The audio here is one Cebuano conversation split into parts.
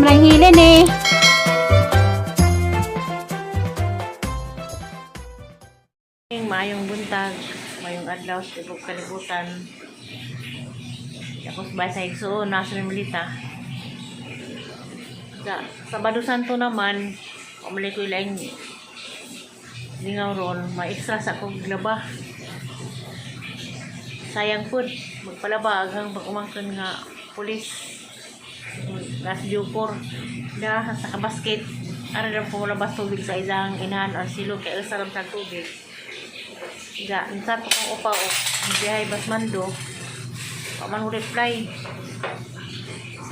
Sobrang hilin eh. Maayong buntag, maayong adlaw sa tibok kalibutan. Tapos ba sa igsuon nasa milita. Sa Sabado Santo naman, pamali ko ilaing lingaw ron, ma-extra sa akong glaba. Sayang food, magpalaba agang pag-umangkon nga pulis. Nas Jupor, na sa kabasket. Ano lang po labas tubig sa isang inahan o silo kay usa lang sa tubig. Ga, unsa pa kong upa o biyahe bas mando. Wa man ko reply.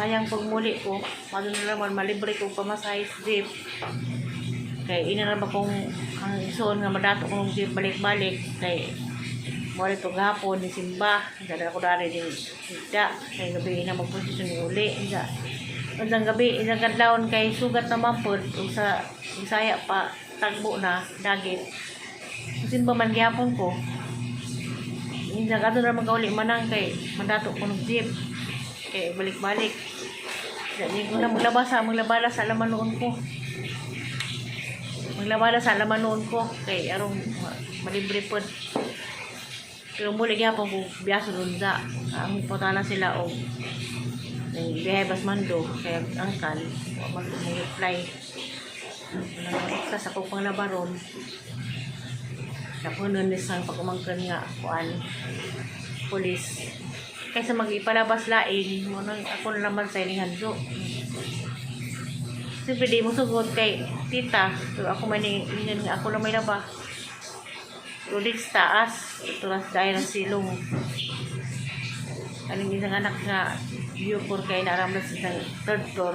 Sayang pag muli ko, mado na naman malibre ko pamasahe sa jeep. Kay ina na ba kong ang isuon nga madato kong jeep balik-balik kay mo to gahapon ni simba dala ko dari din higda kay gabi ina magposisyon ni uli ga. Unang gabi isang kadlawon kay sugat naman pod ug sa Bisaya pa tagbo na dagit. Simba man gyapon ko. Minsan kato na magkauli manang kay mandato ko ng jeep. Kay balik-balik. Dali ko na maglaba sa maglabala sa laman noon ko. Maglabala sa laman noon ko kay arong malibre pod. Pero muli gyapon ko biyaso doon sa ang putana sila og ng biyahe bas mando kay angkal wa man ko mo reply. Wala nang extra sa akong panglabaron. Napunon ni sang pagumangkan nga kuan pulis kaysa mag-ipalabas lain mo nang ako na naman sa ining hanzo. Siyempre di mo sugot kay tita, pero ako man ingon nga ako na may laba. Rolex taas ito las dahil ng silong kaning isang anak nga view for kay naramdan sa isang third floor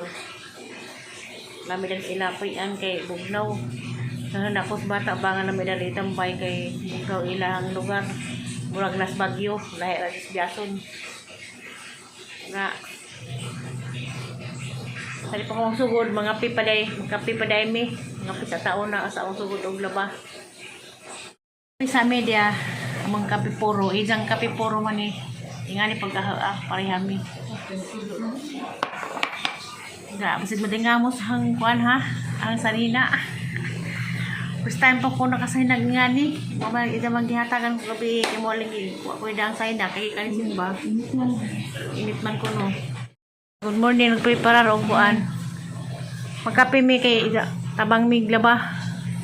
lami lang ilapian kay bugnaw. Nangan ako sa bata ba nga nami dali tambay kay bugnaw ilang lugar. Murag nas Bagyo, lahi ra sa Biason. Nga Sali pa kong sugod, mga pipaday, mga pipaday mi, mga pisa taon na sa akong sugod og laba. Sa media, among kapipuro, isang kapipuro man eh. Ingani pagka parehami. Nga, basig madingamos ang kuan ha, ang sarina. First time pa ko nakasahinag nga ni. Mama, ida maghihatagan ko gabi kay mo lagi. Wa ko ang sahina kay kanin simba. Init man ko no. Good morning, nagpreparar og kuan. Magkape mi kay ida, tabang mig laba.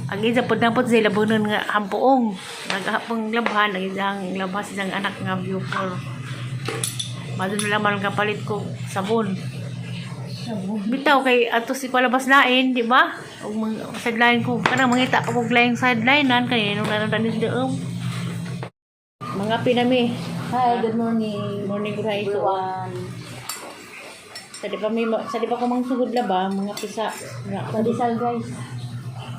Ang isa pod na pod sila bunon nga hampuong. Naghapong labhan, ang isang labas isang anak nga view for. Madun na laman kapalit ko sabon. Bitaw kay ato si palabas lain, di ba? Ug mang sideline ko kanang mangita pa kog laing sideline nan kay nung nanon tanis doon. Mga pinami. Hi, good morning. Morning ko ito. Everyone. Sa di pa ko mangsugod laba, mga pisa nga Padisal, guys.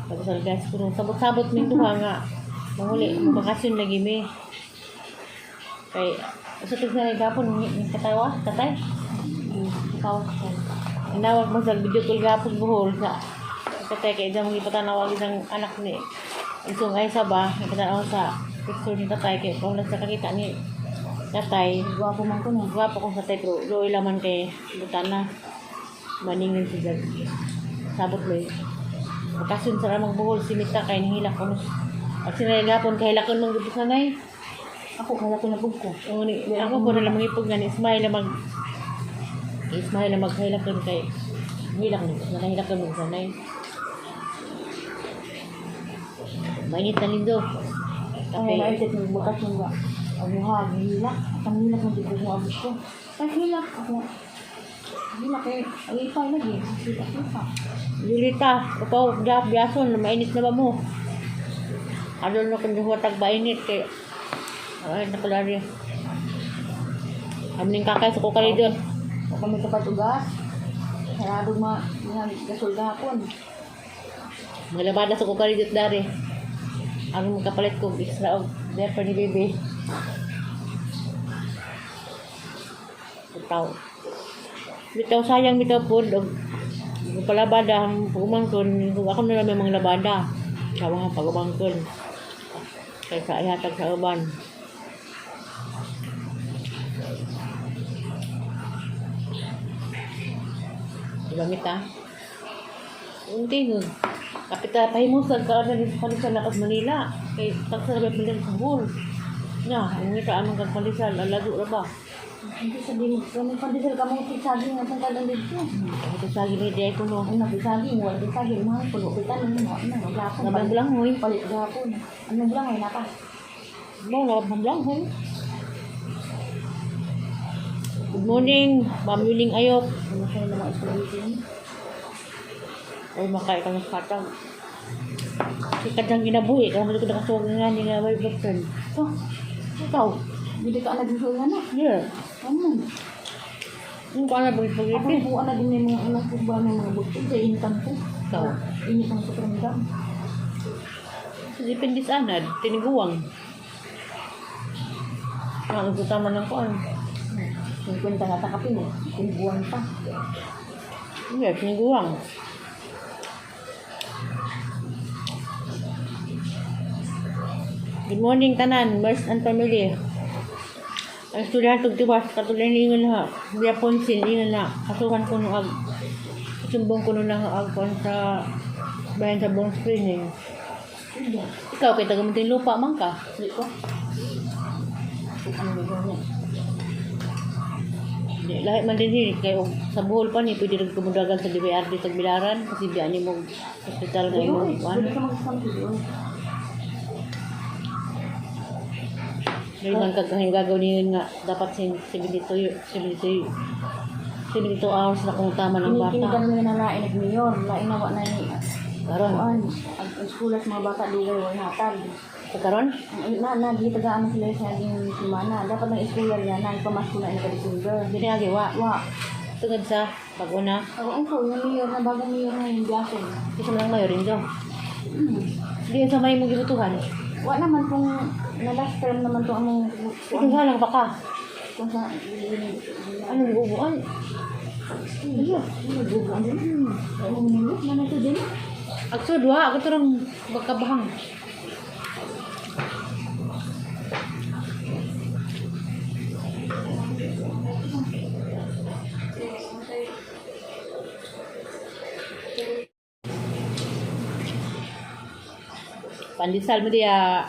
Pagkasal guys, pero sabot-sabot min duha nga. Manguli, bakasyon lagi mi. Kay sa tignan na gapon ni ni katawa, katay. Ikaw, katay. Inawag mo sa video call gapon buhol sa katay kay isang mga ipatanawag isang anak ni isong ay sa ba, ipatanaw sa picture ni tatay kay kung nasa kakita ni tatay, Gwapo man ko no. gwapo kong tatay pero doy laman kay butana maningin si Jag. Sabot loy. Bakasyon sa ramang buhol si Mita kay nihilak ko. At sinay gapon kay hilakon mong gusto sanay. Ako, kala ko na ko. Oo, ni, ako po na lang mangipog nga ni Ismail na mag Ismail na maghilakon kay hilak ni nakahilakon mo sanay. Mainit na lindo. Ay, Kape. naisip ng bakasyon ba? Ang muha, hilak. Ang hilak ng bibig mo abot ko. Ay, hilak. Ako. Hilak eh. Ay, ipay lagi. Hilak, hilak. Lilita, upaw, gap, biyason, mainit na ba mo? Ano na kung huwag mainit kay ay, nakulari. Amning kakay sa kukalidot. Ako may kapatugas. Sarado ma, mga gasol gahapon. Mga labada sa kukalidot dari. Ang makapalit ko, extra og diaper ni baby. Bitaw. Bitaw sayang bitaw po. Og palabada ang pagumangkon. Kung ako na lang may mga labada. Sa mga pagumangkon. Kaysa ihatag sa uban. Gamit ha. Unti nun. Kapit ta pahimusag ka na sa pandesal na kas Manila. Kay tagsa na ba sa Bohol. Na, ang ngita amang kag pandesal, alago ra ba? Hindi sa di mo. Kami pandesal ka mo saging ang tangkalan dito. Ito sa gini di ay kuno. Ang napisaging, wala pisaging, mga pulo kita nang mga na maglapon. Nabang lang hoy. Palit gapon. Anong lang ay naka. Mo nabang lang hoy. Good morning, Ma'am Yuling Ayok. Ano siya naman spaghetti? Ay, makain ka ng katang. Sikat ang ginabuhi. Kaya mo ko nakasuwag nga ni nga may boyfriend. Oh, Ikaw. hindi ka nagsusulan na. Yeah. Ano? Yung ka na ba Ako spaghetti? po na din may mga anak ko ba may mga bugtod sa initan ko. Ikaw. Initan ko ramdam. Depende sa anad. Tiniguang. Ang tama ng kuan. 50 nga takapin eh. Buwan pa. Yeah, tiniguang. Good morning, tanan. Merce and family. Ang estudyante og tiwas, katulad ni ingon ha. Biya Ponsin, ingon na. Kasuhan ko nung ag... Sumbong ko nung lang ag kuan sa bayan sa bone screening. Hindi. Ikaw, kay taga lupa man ka. Hindi ko. Ano ba niya? Di, lahi man din hini kay og sa Bohol pa ni pwede rin kumudagan sa DBRD sa Bilaran kasi biya ni mo hospital nga Ayun, imong kuan. pwede ka mag-isang video. Dili man kag ang gagawin niyo nga dapat sin 72 72 72 hours na kung tama ng Kini bata. karon nga na lain nagmayor, lain na wa na ni Karon, kuan. Ang eskwela sa mga bata dugay wa hatag. sa karon Ang na na gitagaan na sila sa aging semana. Dapat ang eskwela niya na pamasko na ka December. dili agi wa Wa. tungod sa pag una Ako ang ko yung mayor na bagong mayor na yung Biason. isa man lang mayor do. Di sa may mo gibutuhan. Wa naman kung na last term naman to among Ikaw halang pa ka. kung sa Ano gibubuan? Iya, ano din? Ano mo na to din? Agsud wa ako turong magkabahang. Pandesal mo diya.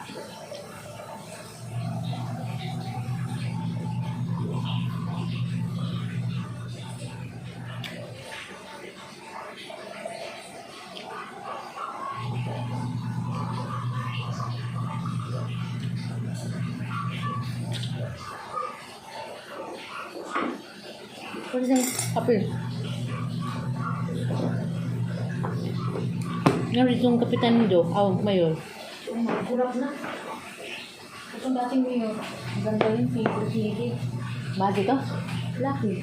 Pwede siyang kape. Ngayon itong kapitan do, aw, mayor. Kurap na. Itong dating mayor, ang ganda yun, si Presidente. Bakit to? Laki.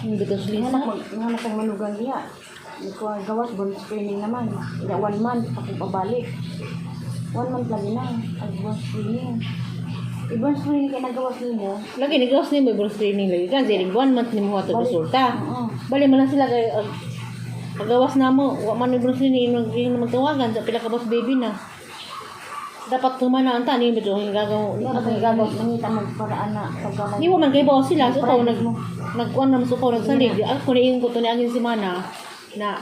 Hindi ko Nga sulisa. na kang manugang niya. Ikaw gawas, born screening naman. Ila one month, ako pabalik. One month lagi na, ang born screening. I-born screening kay nagawas nimo. Lagi, nag-gawas ni mo, ibang screening lagi. Kasi, one month ni mo ato resulta. Oo. Bali man lang sila kay pagawas na mo, wa man ibang screening yung magtawagan sa pila ka boss baby na. Dapat tumana ang tani medyo ang gagaw, Dapat ang gagaw. Nangita mo paraan na pagka Di mo man kay boss sila, so ikaw nag nagkuan na so ikaw nagsalig. Ako ni ko to ni aging semana na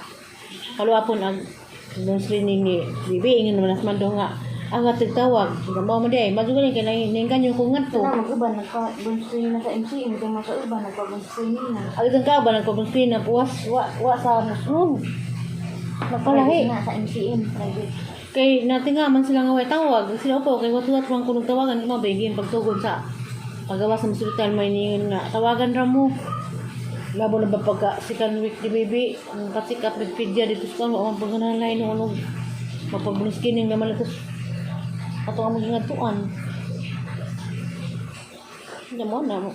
kaluapon ang nung screening ni baby ingin naman as man do nga ang atig tawag mao mo di ay madugal kay nangin ko ngadto. Sana mag-uban, nagpa-born screening na sa MCM, kung maka-uban, nagpa-born screening na. Ang isang ka ba nagpa screen na puwas wa wa sa muslim. Nagpalahi. Private na sa MCM, private. Kay natinga man sila nga way tawag, sila po kay wat-wat man kunog tawagan mo bigin pagtugod sa pagawa sa hospital may niyon nga tawagan ra mo. Labo na ba pagka second week ni baby, ang patik up with pedya dito sa kano ang pagganalay no ano mapag-skining naman ito ato ang maging atuan. Hindi mo na mo.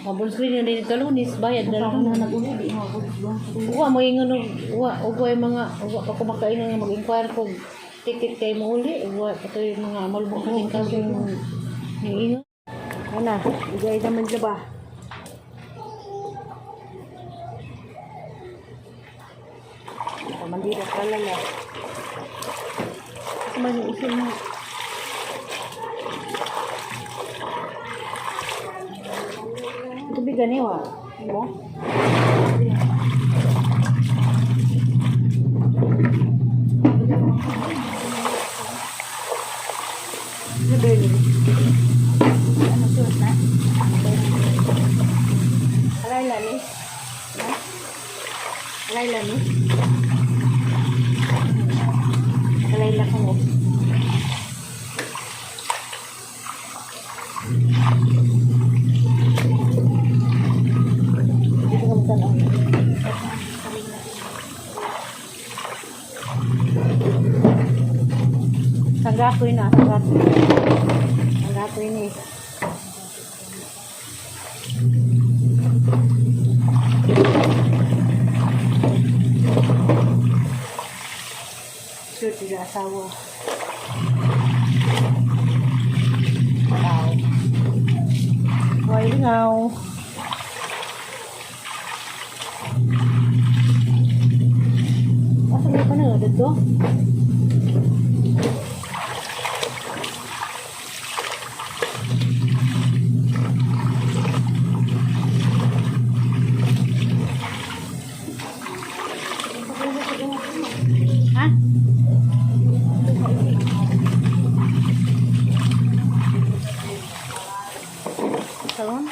Mabul screening na din kalunis, bayad na Ako lang. na nag-uli, di mo ako born screening. Uwa mo ingon og uwa uwa yung mga uwa pa kumakain nga mag-inquire kog ticket kay mo uli uwa pa to yung mga malubog kasing kasing ning ingon. Ana, bigay naman siya ba? Pamandira ka lang ah. Ito man yung isin mo. Tubig gani wa. Mo? Ano suot na? Alay lani. Ha? Alay lani. Alay la ko. Dito ka magtanaw. Sanggakoy na, sanggakoy. Sanggakoy ni. Sure, sila asawa. Wow. Hoy, lingaw. Asa may pa na dito? Ha? Salon?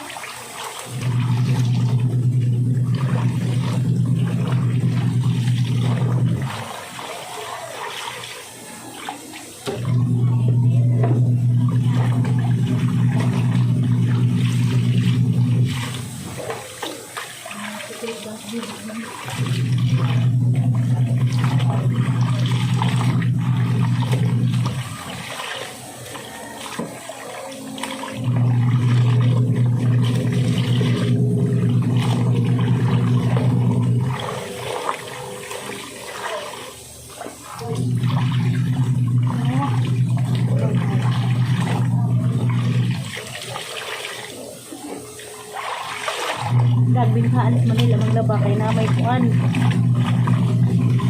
Dagbinhaan sa Manila maglaba kay na may kuan.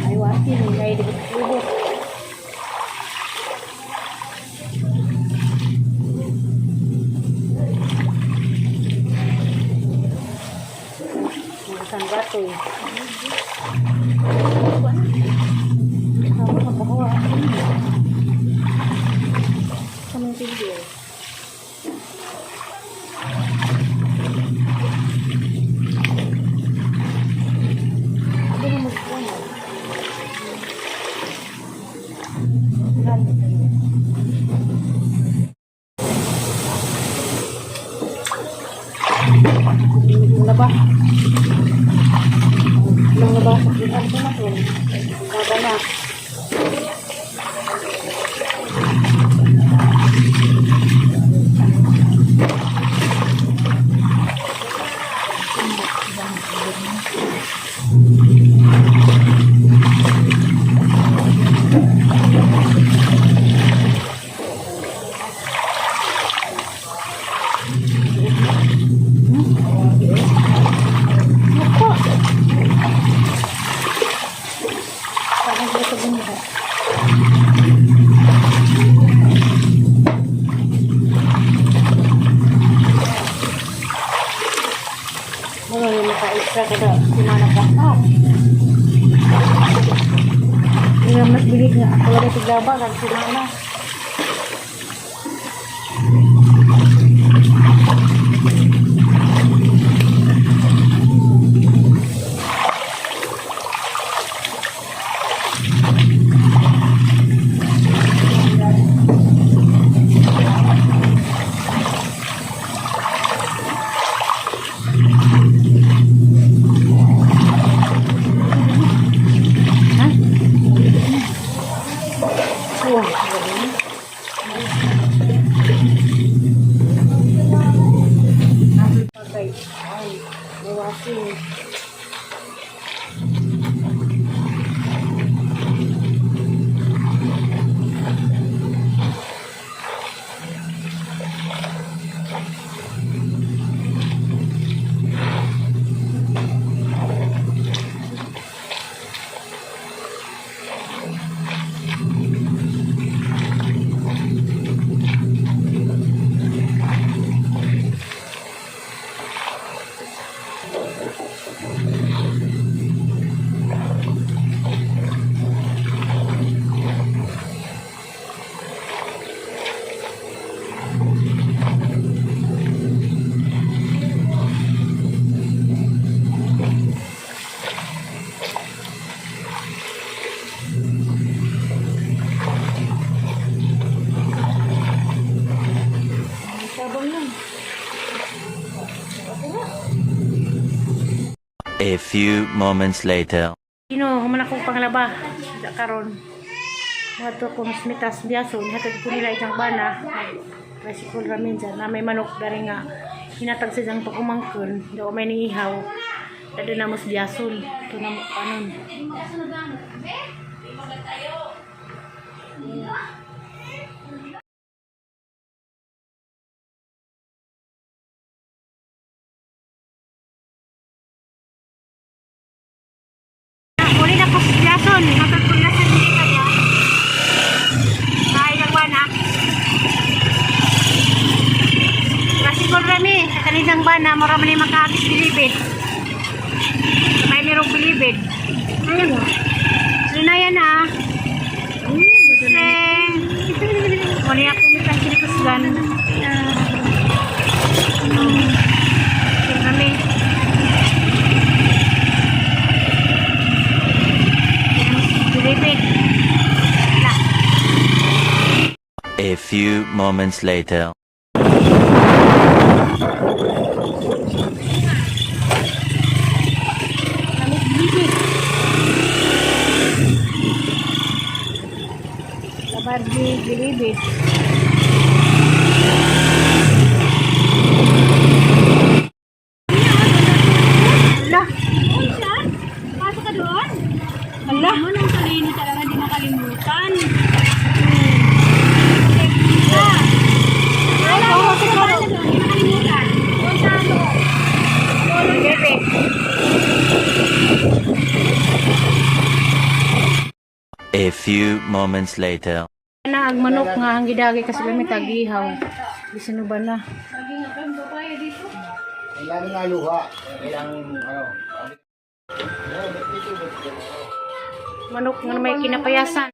Ay wasin ay di ba. Mga sanggato eh. Ako makakuha. Sa mga video. Ako na magkuha. Grabe. Laba. Nang nabasa ko ang tumatol. Baba na. Nako. Parang dito bumaba. Mga yung naka-extra kada simana pa. Ah. Nga mas bilig nga ako wala tiglaba kag simana. Ha? Wow, grabe na. Patay. Ay, bawasin. A few moments later. Ino, human akong panglaba. Sa karon. Mga ko mas mitas biyaso, hatag ko nila isang bana. Tricycle ramin dyan. Na may manok dari nga hinatag sa diyang pagkumangkon. Daw may niihaw. Dado na mas biyason. Ito na mo kanon. Uli na ko sa biyason. Hatag ko na sa dito niya. Ay, nagwana. Tricycle rami. Sa kaninang bana, mura man yung makaagis bilibid. May merong bilibid. Ayun mo. So na yan ah. Kasi, wala ako may kasikusgan. Kami. Bilibid. Na. A few moments later. Labardi, bilibid. Ala. Pasok ka doon? Ala. Ano nang talino talaga di makalimutan. Wala ko siguro. Di makalimutan. Doon sa ano? Bilibid. A few moments later. Na ang manok nga ang gidagi kasi kami tagihaw. Bisan ba na? Kailangan nga luha. Kailangan ano. Manok nga may kinapayasan.